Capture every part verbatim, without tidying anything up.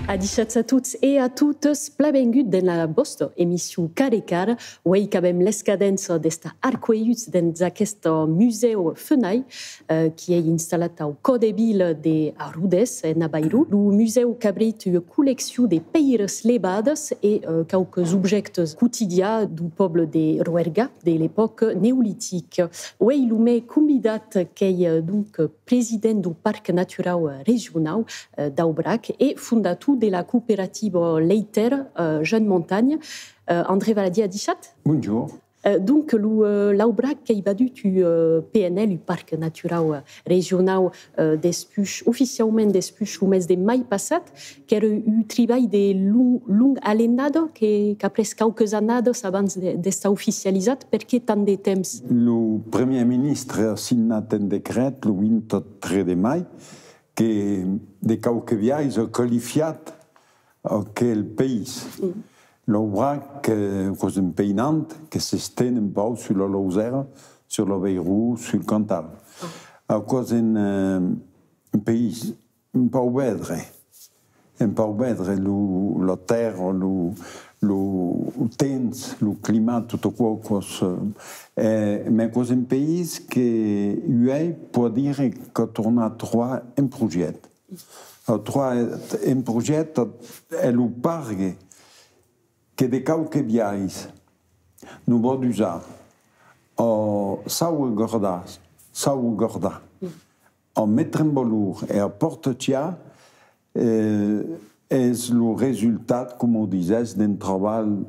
Adishatz a tots e a totas, plan vengut dens la vòsta emission Cara e Cara. Uei qu'avem l'escadença d'estar arcuelhuts dens aqueste musèu fenaic, eh, qui ei installat au còr de vila de Rodés, en Avairon. Lo musèu qu'abrita ua colleccion de pèiras levadas e, eh, quauques objèctes quotidians deu pòble de Roergàs de l'epòca neolitica. Uei lo men convidat qu'ei, eh, donc, president deu Parc Naturau, eh, Regionau, eh, d'Aubrac e fondator de la cooperativa leitèra, eh, Jeunes Montagnes. Eh, André Valadier, adishatz. Bonjour. Eh, donc, lo, eh, l'Aubrac qu'ei vadut un, eh, P N L, un Parc Naturau, eh, Regionau, eh, despuish, oficiaument despuish lo mes de mai passat, qu'èra un tribalh de long, longa alenada, que, qu'a pres quauques annadas abans de, d'estar oficializat. Perqué tant de temps? Lo Primièr Ministre a signat un decret lo vint-e-tres de mai que, de quauque biais, a qualifiat aquel país. L'Aubrac, eh, aquò's un país nant que s'esten un pauc sus la Lausèra, sus l'Avairon, sul Cantal. Aquò's un, eh, un país un pauc vedre, un pauc vedre, lo, la tèrra, lo, lo temps, lo climat, tot aquò, aquò's, eh, mès aquò's un país que uèi pòt dire qu'a tornat trobar un projècte. A trobar un projècte, e lo pargue que de quauque biais nos vòt usar, o saugardar, saugardar, a metre en valor e a partatjar, eh, es lo resultat, coma o disètz, d'un trabalh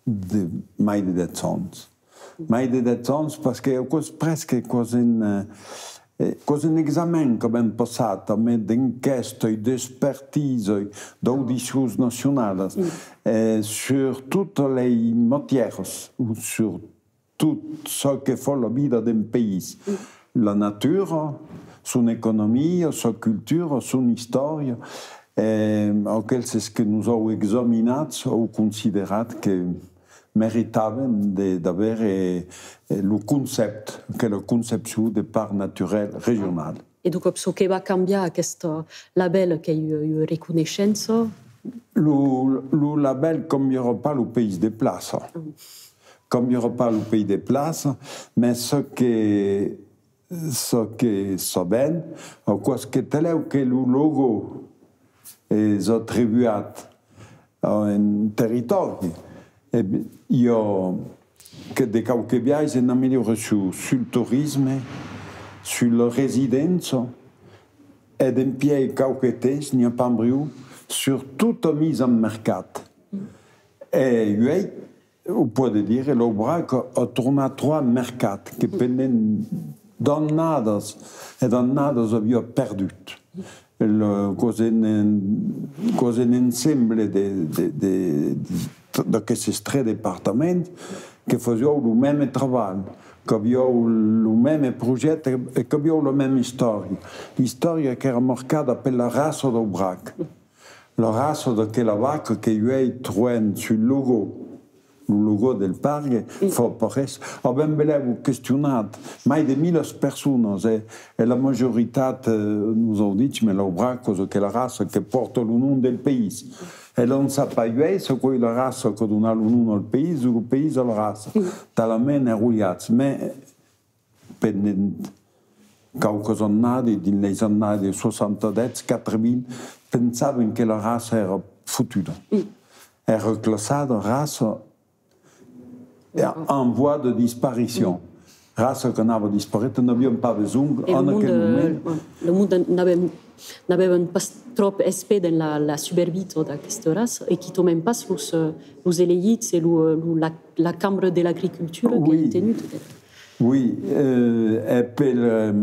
de mai de dètz ans. Mai de dètz ans, parce que aquò's presque, aquò's un, eh, aquò's un examen qu'avem passat, amé d'enquèstas e d'expertisas e d'audicions nacionalas, eh, sur totas lei matièras, o sur tot çò que fa la vida d'un país. La natura, son economia, sa cultura, son istòria, e aqueles que nos an examinats an considerat que meritavan de, d'aver, eh, eh, lo concèpte, aquela concepcion de parc naturel regional. E donc, çò que va cambiar aqueste labèl, qu'ei ua, ua reconeishença? Lo, lo labèl cambiarà pas lo país de plaça. Cambiarà pas lo país de plaça, mès çò que, çò que sabèm, aquò's que talèu que lo logo es atribuat a un territòri, e bi-, i a que de quauque biais una amelioracion sul torisme, sus la residença, e dempièi quauque temps, n'i a pas un briu, sur tota misa en mercat. E uèi, o pòde dire, l'Aubrac a tornat trobar un mercat que pendent d'annadas e d'annadas aviá perdut. Lo, aquò's un, aquò's un ensemble de, de, de, de, d'aquestes tres departaments que fasián lo mème trabalh, qu'avián lo mème projècte e qu'avián la mème istòria. L'istòria qu'èra marcada per la raça d'Aubrac. La raça d'aquela vaca que uèi trobem sul logo, lo logo del pargue, fa pas res. Avèm belèu questionat mai de mila personas, e, e la majoritat, eh, nos an dich, mès l'Aubrac, aquò's aquela raça que pòrta lo nom del país. E l'òm sap pas uèi se qu'ei la raça qu'a donat lo nom al país o lo país a la raça. Talament enrotllats, mès pendent quauques annadas, dins leis annadas soixante-dix, quatre-vingts, pensavan que la raça èra fotuda. Èra classada raça en voie de disparition. Raça qu'anava disparéter, n'aviam pas besonh en aquel moment. Lo monde n'avèm, n'avèm pas tròp espèr dens la, la subervita d'aquesta raça, e quitament pas los, eh, los elegits e lo, lo, la, la cambra de l'agricultura qu'èi entenut. Oui, eh, e pel, eh,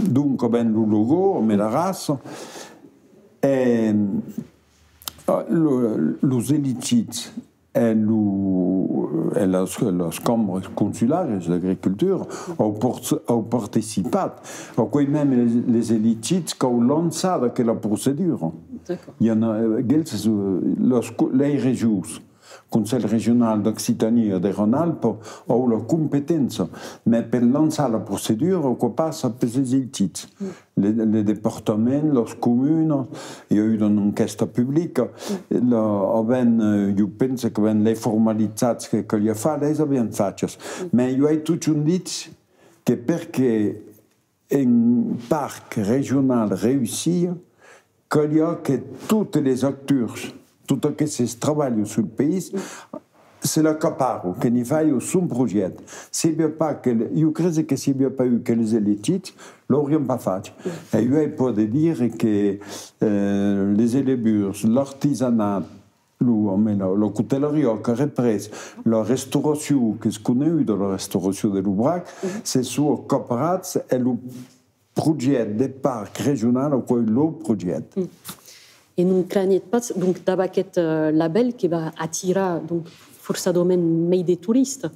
donc, ben, lo logo, amé la raça, e, eh, lo, los elegits e lo, e las, las cambras consularas d'agricultura an por-, an participat. Aquò's mème les, les elegits qu'an lançat aquela procedura. I a, eh, aqueles, eh, las co-, les regions Conselh Regional d'Occitània e de Rhòne-Alpes an la competéncia, mès per lançar la procedura, aquò passa pels elegits. Le, le departament, las comunas, i a eu una enquèsta publica, la, avèm, eh, ieu pense qu'avèm las formalitats que caliá far, las avián fachas. Mès ieu ai totjorn dich que per que un parc regional reüssiá, caliá que totes les actors, totes aqueles trabalhs sul país, se l'acaparon, que n'i faion son projècte. Se i aviá pas que, ieu crese que se i aviá pas eu que les elegits, l'aurián pas fach. E ieu ai paur de dire que, eh, les éleveurs, l'artisanat, lo, amé la, la cotelariá qu'a représ, la restauracion, qu'es coneguda, la restauracion de l'Aubrac, se son acaparats e lo projècte de parc regional, aquò's lo projècte. E non cranietz pas, donc, dab aqueth, eh, labèl que va atirar, donc, forçadament mei de toristas.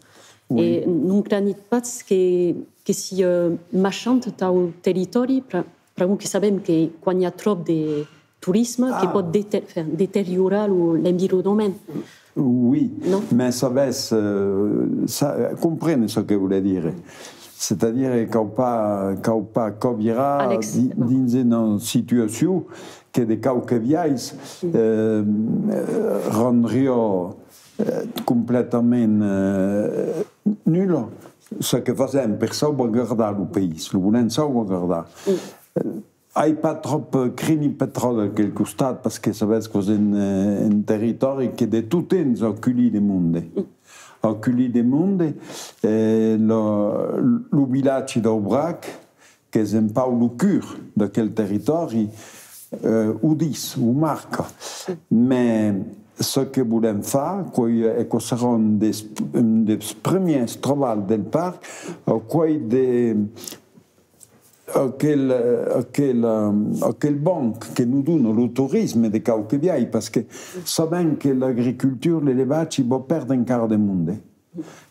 E non cranietz pas que, que sia, eh, maishant tau territòri, pra-, pr'amor que sabem que quan i a tròp de torisme, que pòt deter-, enfin, deteriorar lo, l'environament. Oui, mès sabes, eh, sa-, comprene çò que vòle dire. C'est-à-dire que cau pas, cau pas cavirar di-, dins una situacion que de quauque biais, eh, rendriá, eh, completament, eh, nul çò que fasèm per sauvagardar lo país, lo volèm sauvagardar. Eh, Ai pas tròp, eh, crini petròli d'aquel costat, parce que sabes qu'es un, eh, un territòri que de tot temps a aculhit de monde. A aculhit de monde, eh, lo, lo vilatge d'Aubrac, qu'es un pauc lo cur d'aquel territòri, eh, o ditz, o marca. Mès çò que volèm far, quò's, e quò serà un des, un des premièrs trabalhs del parc, eh, quò's de, aquel, aquel, eh, aquel banc que nos dona lo torisme de quauque biais, parce que sabèm que l'agricultura, l'elevatge, va pèrdre encara de monde.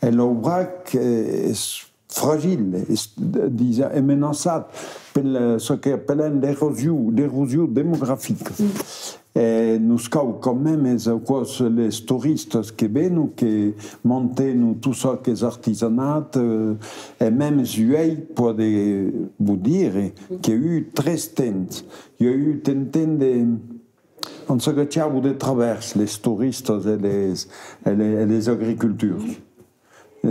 E l'Aubrac, eh, es fragile, es, disa, es menaçat per, eh, çò que apelèm l'erosion, l'erosion demografica. E nos cau quand même, es aquò's les toristas que venon, que mantenon tot çò qu'es artisanat, eh, e mèmes uèi, pòde vos dire, qu'i a eu tres temps, i a eu un temps de, on s'agachava de travèrs, les toristas e les, e les, e les agricultors. Eh,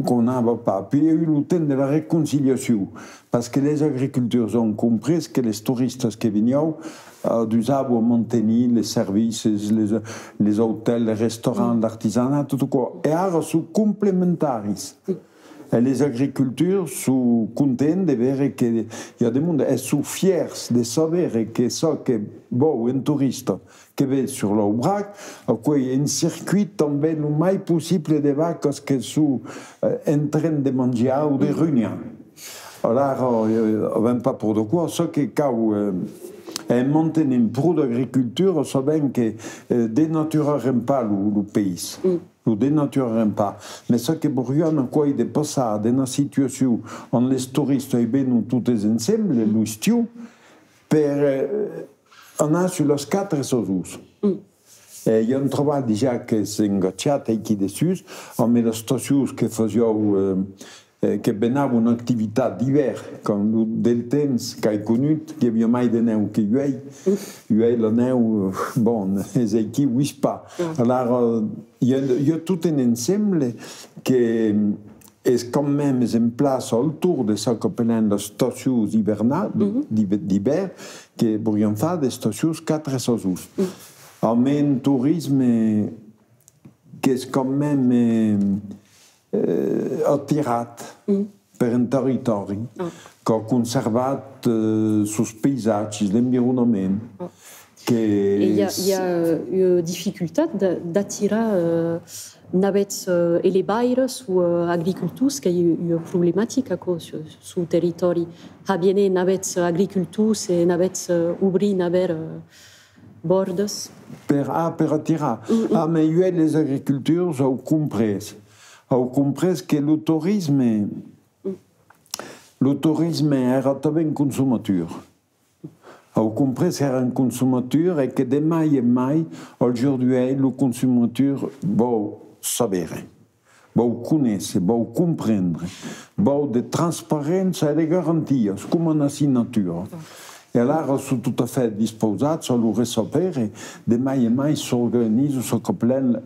quò anava pas. Puèi i a eu lo temps de la reconciliacion, parce que les agricultors an comprés que les toristas que venián, eh, adusavan a mantenir les servicis, les, les otèls, les restaurants, l'artisanat, tot aquò. E ara son complementaris. E les agricultors son contents de veire que i a de monde, e son fièrs de saber que çò que vòu un torista que ven sur l'Aubrac, aquò's un circuit tanben lo mai possible de vacas que son, eh, en tren de manjar o de runhar. Alara, eh, avèm pas paur d'aquò, çò que cau, eh, es mantenir pro d'agricultura, sabèm que, eh, denaturarem pas lo, lo país, lo denaturarem pas. Mès çò que voriam, aquò's de passar d'una situacion ont les toristas i venon totes ensemble, l'estiu, per, eh, anar sus las quatre sasons. E i a un trabalh dejà qu'es engachat aicí dessús, amb las estacions que fasián, eh, eh, que venavan en activitat d'ivèrn, quand lo, del temps qu'ai conut, qu'i aviá mai de nèu que uèi. Uèi la nèu, eh, bon, es aicí, uèi pas. Alara, i a, i a tot un ensemble que, es quand mèmes en plaça al torn de çò qu'apelèm las estacions ivernal-, d'iv-, d'ivèrn, que voriam far d'estacions quatre sasons. Amb un torisme qu'es quand mèmes, eh, eh, atirat per un territòri qu'a conservat, eh, sos paisatges, l'environament. Que... E i a, i a, eh, ua dificultat d'a-, d'atirar, eh, navèths, eh, elevaires o, eh, agricultors, qu'ei ua problematica, aquò, sus, sus lo territòri. Har viéner navèths agricultors e navèths, eh, obrir navèr, eh, bòrdas. Per, ah, per atirar. Ah, mès uèi les agricultors an comprés. An comprés que lo torisme, lo torisme èra tanben consomator. Au comprés qu'èra un consomatur e que de mai en mai, al jorn d'uèi, lo consomatur vòu saber, vòu conéisser, vòu comprendre, vòu de transparéncia e de garantias, coma una signatura. E alara son tot a fèt dispausats a lo receber, e de mai en mai s'organiza çò qu'apelèm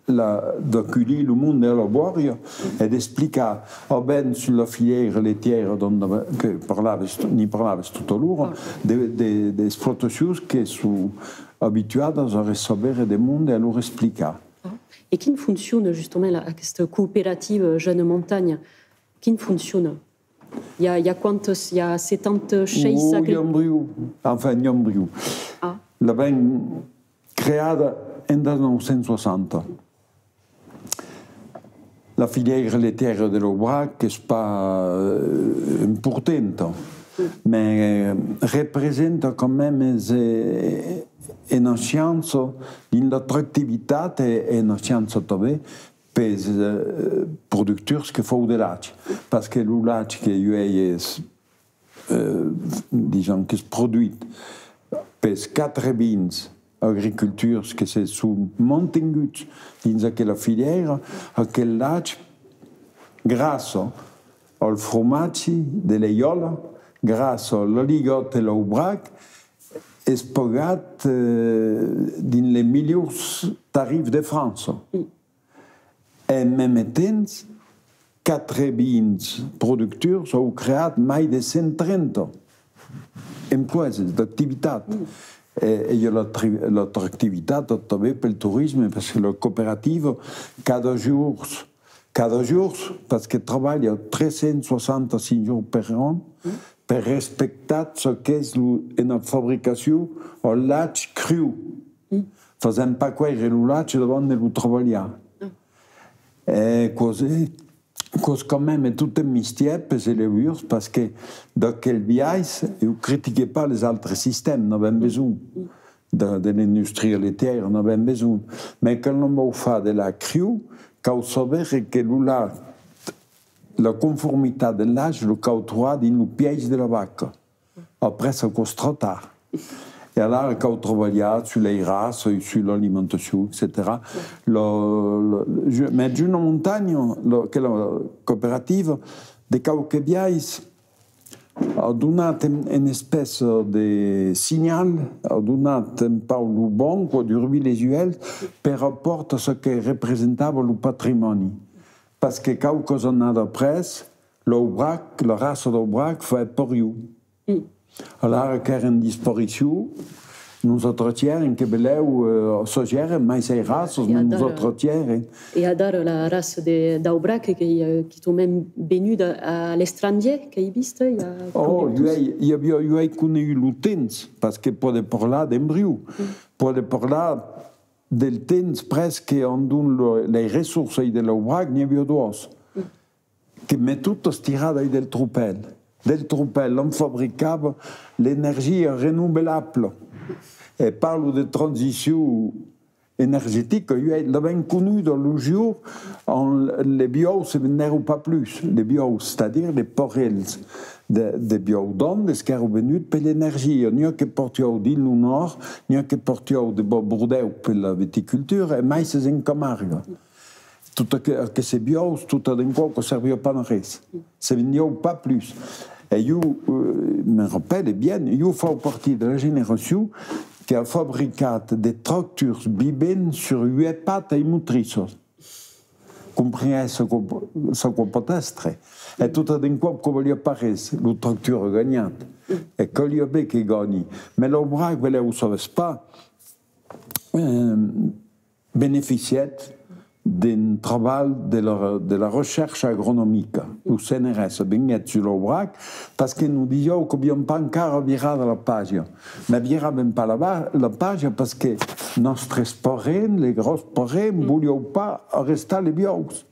la, d'aculhir lo monde a la bòria e d'explicar, a ben sus la filièira letièra dont que parlaves, n'i parlaves tot a l'ora, de, de, d'explotacions que son abituadas a receber de monde e a lor explicar. E quin fonciona justament la, aquesta cooperativa Jeune Montagne? Quin fonciona? I a, i a quantas? I a setanta-sheis... Oh, i a un briu. Enfin, i a un briu. Ah. L'avèm creada en dètz-e-nòu cent soixanta. La filièira letièra de l'Aubrac es pas, eh, importanta, mès, eh, representa quand même, eh, una chança dins l'atractivitat e, e una chança tanben pels, eh, productors que fan de lach, parce que lo lach que uèi es, eh, dison, qu'es produit pels quatre-vints agricultors que se son mantenguts dins aquela filièira, aquel lach, gràcia al fromatge de Leiòla, gràcia a l'aligot e l'Aubrac, es pagat, eh, dins les melhors tarifs de França. En mème temps, quatre-vints productors an creat mai de cent trenta empleses d'activitat. E, e i a l'atri-, l'atractivitat tanben pel torisme, parce que la cooperativa, cada jorn, cada jorn, parce que trabalha tres cents soixanta-cinc jorns per an, per respectar çò qu'es lo, una fabricacion al lach criu. Fasèm pas cuèire lo lach davant de lo trabalhar. E quò's, quò's quand même tot un mistièr pels elevadors, parce que d'aquel biais, ieu critiqui pas les autres sistèmes, n'avèm besonh de, de l'industria letièra, n'avèm besonh. Mès quand l'òm vòu far de lach criu, cau saber que lo lach, la conformitat del lach, lo cau trobar dins lo pièis de la vaca. Après, aquò's tròp tard. E alara cau trabalhar sus las raças, sus l'alimentacion, etcetèra. Lo, lo, jo, mès Jeune Montagne, lo, que la cooperativa, de quauque biais, a donat un, una espècia de signal, a donat un pauc lo bon, quò, durbir les uèlhs, per rapòrt a çò que representava lo patrimòni. Parce que quauquas annadas après, l'Aubrac, la raça d'Aubrac, fa pariu. Alara qu'èra en disparicion, nos atrachèren, que belèu, eh, sagèren mai sas raças, mès nos atrachèren. E adara la raça de, d'Aubrac, qu'ei, eh, quitament venuda a l'estrangièr, qu'ei vista, i a... Oh, uèi, i aviá, uèi conegut lo temps, parce que pòde parlar d'un briu, pòde parlar del temps presque ont, dont lo, las ressorsas de l'Aubrac, n'i aviá doas. Que, mès totas tiradas del tropèl. Del tropèl, l'òm fabricava l'energia renovelabla. E parlo de transicion energetica, uèi l'avèm conuda lo jorn ont les buòus se vendèron pas plus. Les buòus, c'est-à-dire les parelhs de, de buòus d'ondas qu'èran venduts per l'energia. N'i a que partián dins lo nòrd, n'i a que partián de Bo-, Bordèu per la viticultura, e mai s'es en Camarga. Tot aqu-, aqueles buòus, tot a d'un còp, que serviá pas a res. Se vendiá pas plus. E ieu, eh, me rapèle bien, ieu fau partir de la generacion que a fabricat de tractors vivents sur uèch patas e motriças. Comprenètz çò que, çò que pòt èstre. E tot a d'un còp que valiá pas res, lo tractor a ganhat. E caliá ben que ganhi. Mès l'Aubrac, belèu o sabètz pas, eh, beneficièt d'un trabalh de la, de la recherche agronomica. Lo C N R S venguèt sus l'Aubrac, parce que nos disián qu'aviam pas encara virada la paja. Mès viravem pas la va-, la paja parce que nòstres parents, les grands-parents, volián pas arrestar les buòus.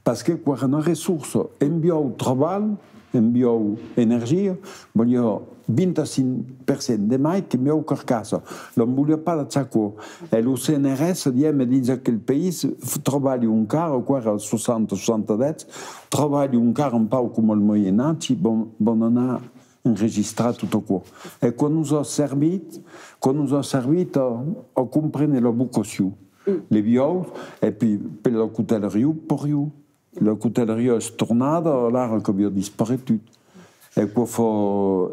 Parce que quò èra una ressorsa, un buòu trabalh, un buòu energia, valiá vint-e-cinc per cent de mai que mieu carcassa. L'òm voliá pas lachar aquò. E lo C N R S, diem, dins aquel país, f-, trabalha encara, aquò èra seissanta, seissanta-dètz, trabalha encara un pauc coma al Moyen Âge, van, van anar enregistrar tot aquò. E quò nos a servit, quò nos a servit a, a comprene la vocacion. Le viaus, e pi per la cotèla Riu, per Riu. La cotèla Riu es tornada, alara qu'aviá disparetut. E quò fa,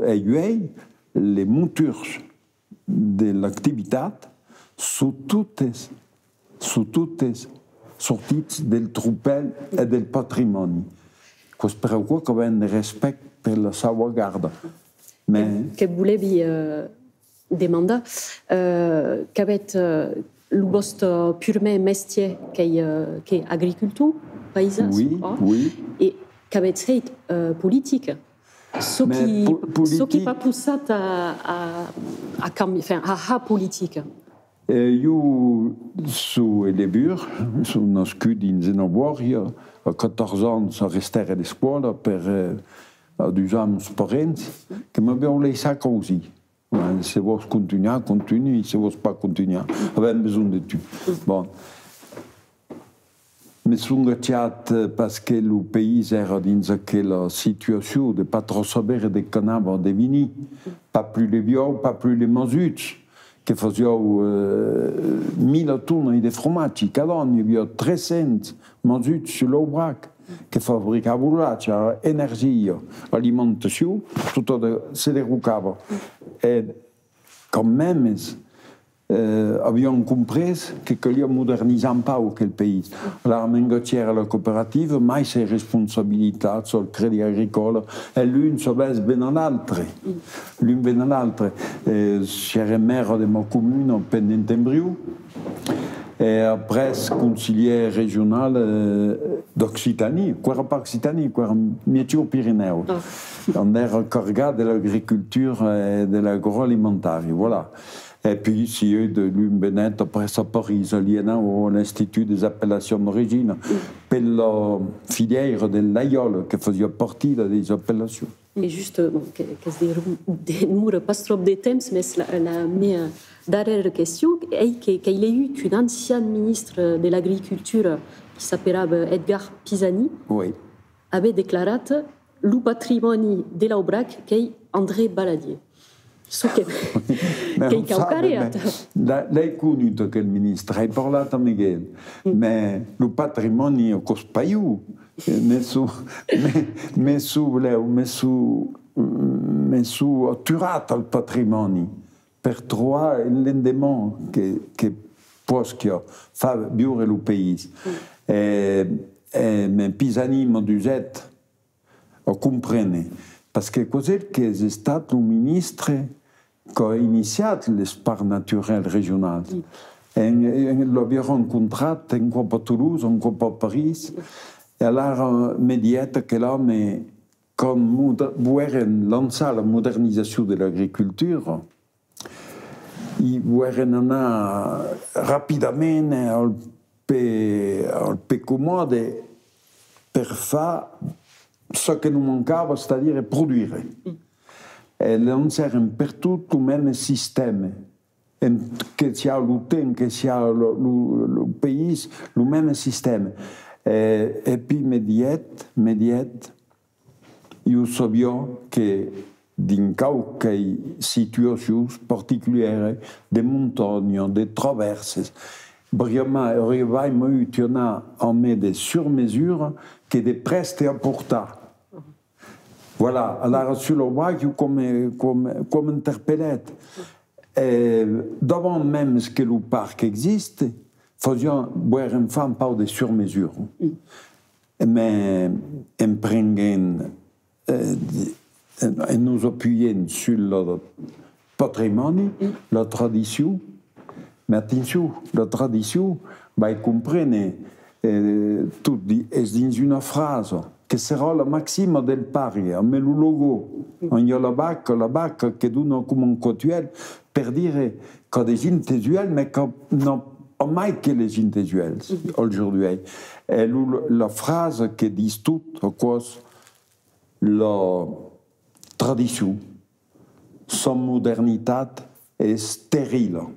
e uèi, les motors de l'activitat son totes, son totes sortits del tropèl e del patrimòni. Quò's per aquò qu'avèm de respèct per la sauvagarda. Mès que volèvi, eh, demandar, eh, qu'avètz, eh, lo vòste purmèr mestièr qu'ei, eh, qu'ei agricultor, païsan, oui, oui, e qu'avètz hèit, eh, politica. Çò qui, çò qui vos a possat a, a, a cambi-, enfin, a har politica. Eh, jo soi elevur, soi nascut dins una bòria, a catorze ans arrestère l'escòla per, eh, adusar mos parents que m'avián laissat causir. Eh, se vòs contunhar, contunhi, se vòs pas contunhar, avèm besonh de tu. Bon. Me son gachat, eh, parce que lo país èra dins aquela situacion de pas tròp saber de qu'anava devenir. Pas plus le viaus, pas plus le masuts, que fasián, eh, mila tonas de fromatge cada an, i aviá tres cents masuts sus l'Aubrac, que fabricavan lo lach, energia, alimentacion, tot se derrocava. E quand mèmes, eh, avián comprés que caliá modernizar un pauc aquel país. Alara m'engachère a la cooperativa, mai sei responsabilitats, al Crèdit Agricòla, e l'un sabèt ben a l'autre. L'un ben a l'autre. Eh, sierè maire de ma comuna pendent un briu, e après conselhièr regional, eh, d'Occitanie, quò èra pas Occitanie, quò èra Miègjorn-Pirenèus, ont èra cargat de l'agricultura e de l'agroalimentari, voilà. E puèi sièi de l'un venèt après a París, a l'INAO, a l'Institut des Appellations d'Origine, per la filièira de l'aiòla que fasiá partida de las appellacions. E just, bon, que, que demora pas tròp de temps, mès la, la mea darrèra question ei que, qu'ai leiut qu'un ancian ministre de l'Agricultura, qui s'aperava Edgar Pisani, oui, avè declarat: lo patrimòni de l'Aubrac qu'ei André Baladier. Çò que, qu'ei quauquarren. L'ai, l'ai conut aquel ministre, ai parlat amb el, mès lo patrimòni, aquò's pas ieu. Me son, me, me son, volèu, me son, me son aturat al patrimòni per trobar l'endeman que, que pòsca far viure lo país. E, e me Pisani m'adusèt a comprene, parce que quò's el qu'es estat lo ministre qu'a iniciat les parcs naturels regionals. En, en, l'aviá rencontrat un còp a Toulouse, un còp a París, e alara me dièt aquel òme, quand moder-, voguèren lançar la modernizacion de l'agricultura, i voguèren anar rapidament al pè, al pè comòde per far çò que nos mancava, c'est-à-dire produire. E lancèren pertot lo mème sistèma, en, que siá lo temps, que siá lo, lo, lo país, lo mème sistèma. E, e puèi me dièt, me dièt, ieu sabiá que dins quauquei situacions particulièras de montanha, de travèrsas, briamai, auriá vai mai util anar amb de sur-mesura que de prèst a portar. Voilà, alara sus l'Aubrac, quò me, quò me, quò m'interpelèt. E davant mèmes que lo parc existe, fasián, voguèren far un pauc de sur-mesura. Mès en prenguent, eh, en, en nos apuyent sus lo patrimòni, la tradicion, mès atencion, la tradicion, vai comprene, eh, tot di-, es dins una frasa, que serà la maxima del parc, amb lo logo, ont i a la vaca, la vaca que dona coma un còp d'uèlh, per dire qu'a de gentes uèlhs, mès qu'a, n'a pas mai que les gentes uèlhs, aujourd'hui. E lo, la frasa que ditz tot, aquò's: la tradicion, sans modernitat, es esterila.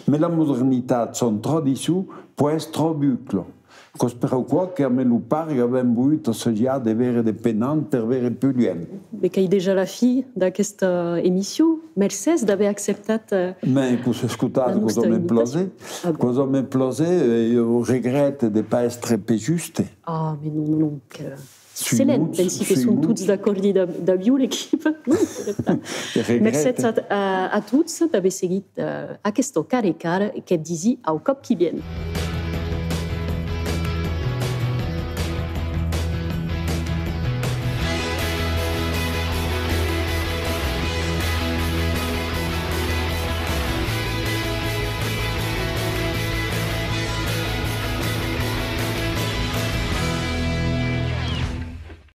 Mès la modernitat sans tradicion pòt èstre avucla. Qu'es per aquò qu'amé lo parc avèm volut assajar de veire de Penhant per veire pus luènh. Be qu'ei dejà la fin d'aquesta emission. Mercés d'aver acceptat, eh, Mès, qu'as escotat, qu'as amé plaser. Qu'as amé plaser, e ieu regrète de pas èstre pus juste. Ah, mais non, non, non, que... Excellent, pensi que son tots d'acòrdi dab, dab ieu, l'equipa. Mercés a, a, a tots d'aver seguit, eh, aquesta Cara e Cara, que disi au còp qui vien.